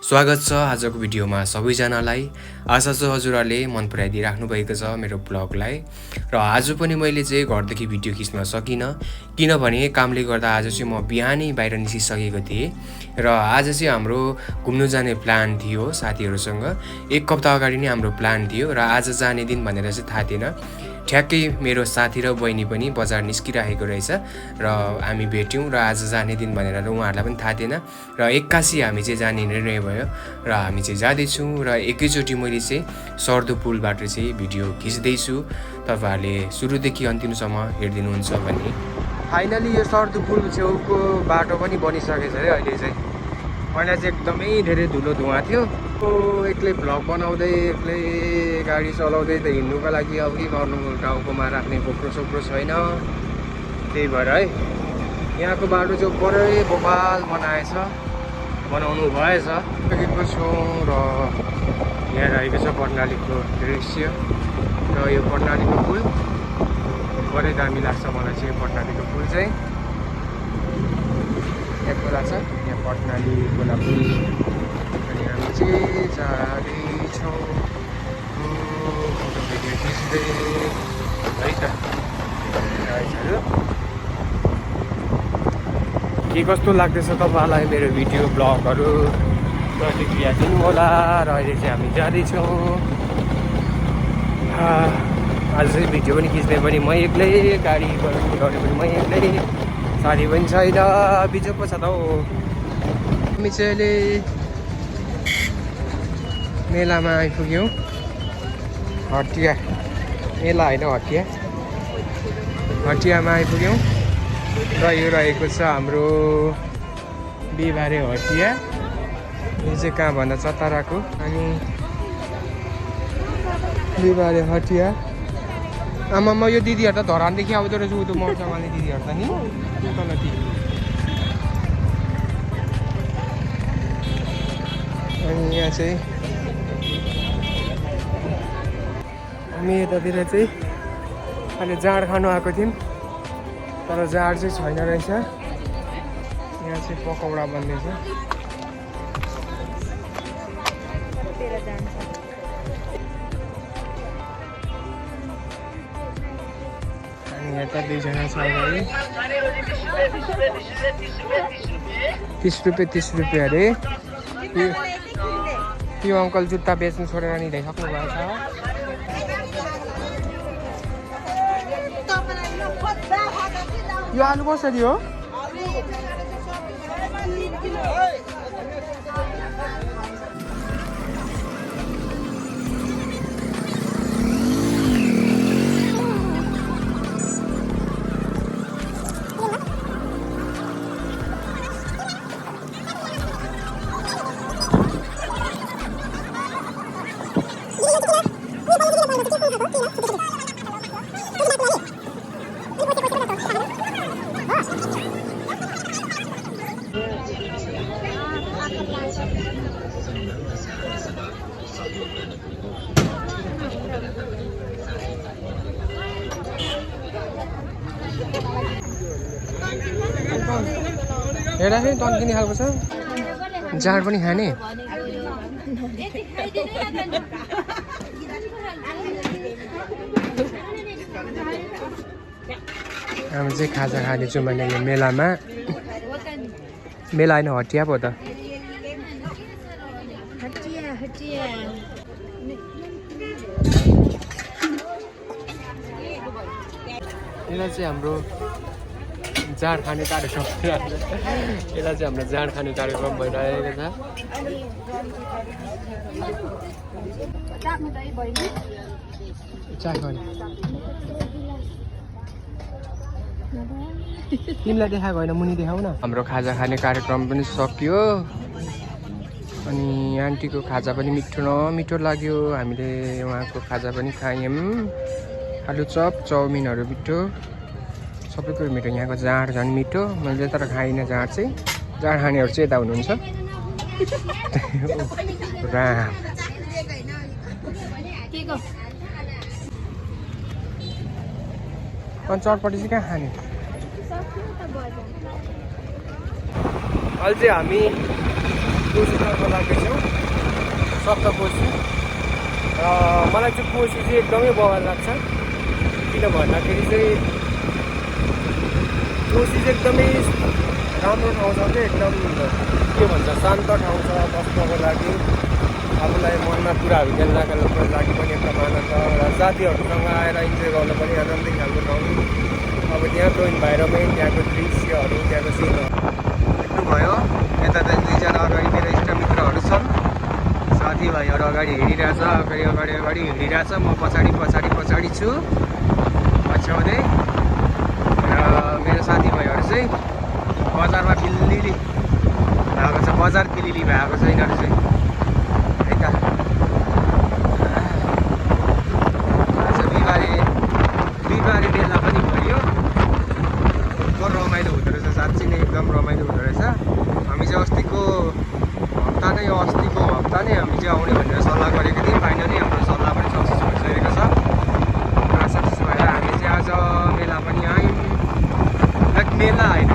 स्वागत छ आजको भिडियोमा सबैजनालाई। आशा छ हजुरहरूले मन पराइदिइराख्नु भएको छ मेरो ब्लगलाई। र आज पनि मैले चाहिँ घरदेखि भिडियो खिच्न सकिनँ, किनभने कामले गर्दा आज चाहिँ म बिहानै बाहिर निस्किसकेको थिएँ। र आज चाहिँ हाम्रो घुम्नु जाने प्लान थियो साथीहरूसँग। एक हप्ता अगाडि नै हाम्रो प्लान थियो र आज जाने दिन भनेर चाहिँ थाहा थिएन। ठ्याक्कै मेरो साथी र बहिनी पनि बजार निस्किरहेको रहेछ र हामी भेट्यौँ र आज जाने दिन भनेर उहाँहरूलाई पनि थाहा थिएन। र एक्कासी हामी चाहिँ जाने निर्णय भयो र हामी चाहिँ जाँदैछौँ। र एकैचोटि मैले चाहिँ सर्दो पुलबाट चाहिँ भिडियो खिच्दैछु, तपाईँहरूले सुरुदेखि अन्तिमसम्म हेरिदिनुहुन्छ भने। फाइनली यो सर्दो पुल छेउको बाटो पनि बनिसकेछ है अहिले चाहिँ। पहिला चाहिँ एकदमै धेरै धुलो धुवा थियो। एक्लै भ्लग बनाउँदै एक्लै गाडी चलाउँदै त हिँड्नुको लागि अब के गर्नु, टाउकोमा राख्ने गोप्रो सोप्रो छैन, त्यही भएर है यहाँको बाटो चाहिँ बडै बोपाल बनाउनु भएछ। पुगेको छौँ र यहाँ रहेको छ कर्णालीको दृश्य र यो कर्णालीको पुल बडै दामी लाग्छ मलाई चाहिँ। कर्णालीको पुल चाहिँ यहाँ खोला छ, यहाँ कर्णाली खोला पुल। अनि हामी चाहिँ जाँदैछौँ फोटो भिडियो खिच्दै है त। के कस्तो लाग्दैछ तपाईँलाई मेरो भिडियो ब्लगहरू प्रतिक्रिया दिनु होला। र अहिले चाहिँ हामी जाँदैछौँ। आज चाहिँ भिडियो पनि खिच्ने पनि म एक्लै, गाडी कुदाउने पनि म एक्लै, साथी पनि छैन, बिजो पो छ त हौ। हामी चाहिँ अहिले मेलामा आइपुग्यौँ। हटिया मेला होइन, हटियामा आइपुग्यौँ र यो रहेको छ हाम्रो बिहिबारे हटिया। यो चाहिँ कहाँ भन्दा चतराको। अनि बिहिबारे हटिया। आमामा यो दिदीहरू त धरानदेखि आउँदो रहेछ, उतो मर्चामाले दिदीहरू त नि तल ती। अनि यहाँ चाहिँ हामी यतातिर चाहिँ अहिले जाँड खानु आएको थियौँ, तर जाँड चाहिँ छैन रहेछ। यहाँ चाहिँ पकौडा बन्दैछ। अनि यता दुईजना छ अगाडि। 30 रुपियाँ अरे। त्यो अङ्कल जुत्ता बेच्नु छोडेर नि ल्याइसक्नु भएको छ। यो आलु कसरी हो? हेर्दा फेरि तन्किने खालको छ। जाँड पनि खाने। हामी चाहिँ खाजा खाँदैछौँ मैले यो मेलामा। मेला होइन, हटिया पो त। यसलाई चाहिँ हाम्रो जाँड खाने कार्यक्रम भइरहेको छ। तिमीलाई देखाएको होइन, मुनि देखाउ न। हाम्रो खाजा खाने कार्यक्रम पनि सकियो। अनि आन्टीको खाजा पनि मिठो लाग्यो। हामीले उहाँको खाजा पनि खायौँ। आलु चप, चाउमिनहरू मिठो, सबै कुरो मिठो। यहाँको जाँड झन् मिठो। मैले तर खाइनँ जाँड चाहिँ। जाँड खानेहरू चाहिँ यता हुनुहुन्छ। राम अनि चटपटी चाहिँ कहाँ खाने? अहिले चाहिँ हामी दोस्रोतर्फ लाग्दैछौँ। सप्तकोशी र मलाई चाहिँ कोशी चाहिँ एकदमै बवाल लाग्छ। किन भन्दाखेरि चाहिँ कोशी चाहिँ एकदमै राम्रो ठाउँ छ क्या, एकदम के भन्छ शान्त ठाउँ छ बस्नको लागि, आफूलाई मनमा कुराहरू खेल्नको लागि पनि एकदम आनन्द र साथीहरूसँग आएर इन्जोय गर्न पनि आनन्दै खालको ठाउँ। अब त्यहाँको इन्भाइरोमेन्ट, त्यहाँको दृश्यहरू, त्यहाँको सिनहरू देख्नुभयो। यता त दुईजना अगाडि मेरो इष्टमित्रहरू छन्, साथीभाइहरू अगाडि हिँडिरहेछ, अगाडि हिँडिरहेछ, म पछाडि छु पछ्याउँदै। र मेरो साथीभाइहरू चाहिँ बजारमा फिल्लिली भएको छ, बजार फिलिली भएको छ यिनीहरू चाहिँ है त। आज बिहिबारे बेला पनि भयो, एकदम रमाइलो हुँदो रहेछ, साँच्चै नै एकदम रमाइलो हुँदो रहेछ। हामी चाहिँ अस्तिको हप्ता नै हामी चाहिँ आउने भनेर सल्लाह गरेको थियौँ। फाइनली हाम्रो सल्लाह पनि सक्सेस भइसकेको छ र सक्सेस भएर हामी चाहिँ आज मेला पनि आयौँ। लाइक मेला होइन,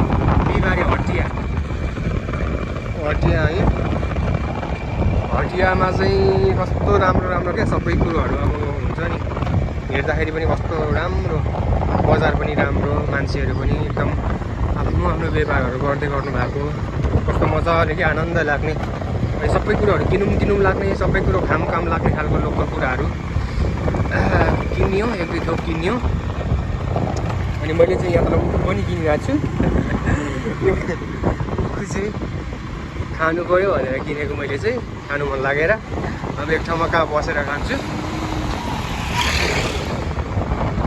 बिहिबारे हटिया आयौँ। हटियामा चाहिँ कस्तो राम्रो क्या सबै कुरोहरू, अब हुन्छ नि हेर्दाखेरि पनि कस्तो राम्रो, बजार पनि राम्रो, मान्छेहरू पनि एकदम आफ्नो व्यापारहरू गर्दै गर्नु भएको, कस्तो मजाले कि आनन्द लाग्ने, सबै कुरोहरू किनौँ लाग्ने, सबै कुरो काम लाग्ने खालको लोकल कुराहरू किनियो, एक दुई थोक किनियो। अनि मैले चाहिँ यहाँ उखु पनि किनिरहेको छु। उखु चाहिँ खानु पऱ्यो भनेर किनेको मैले चाहिँ, खानु मन लागेर। अब एक ठाउँमा कहाँ बसेर खान्छु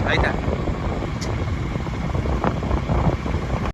है त।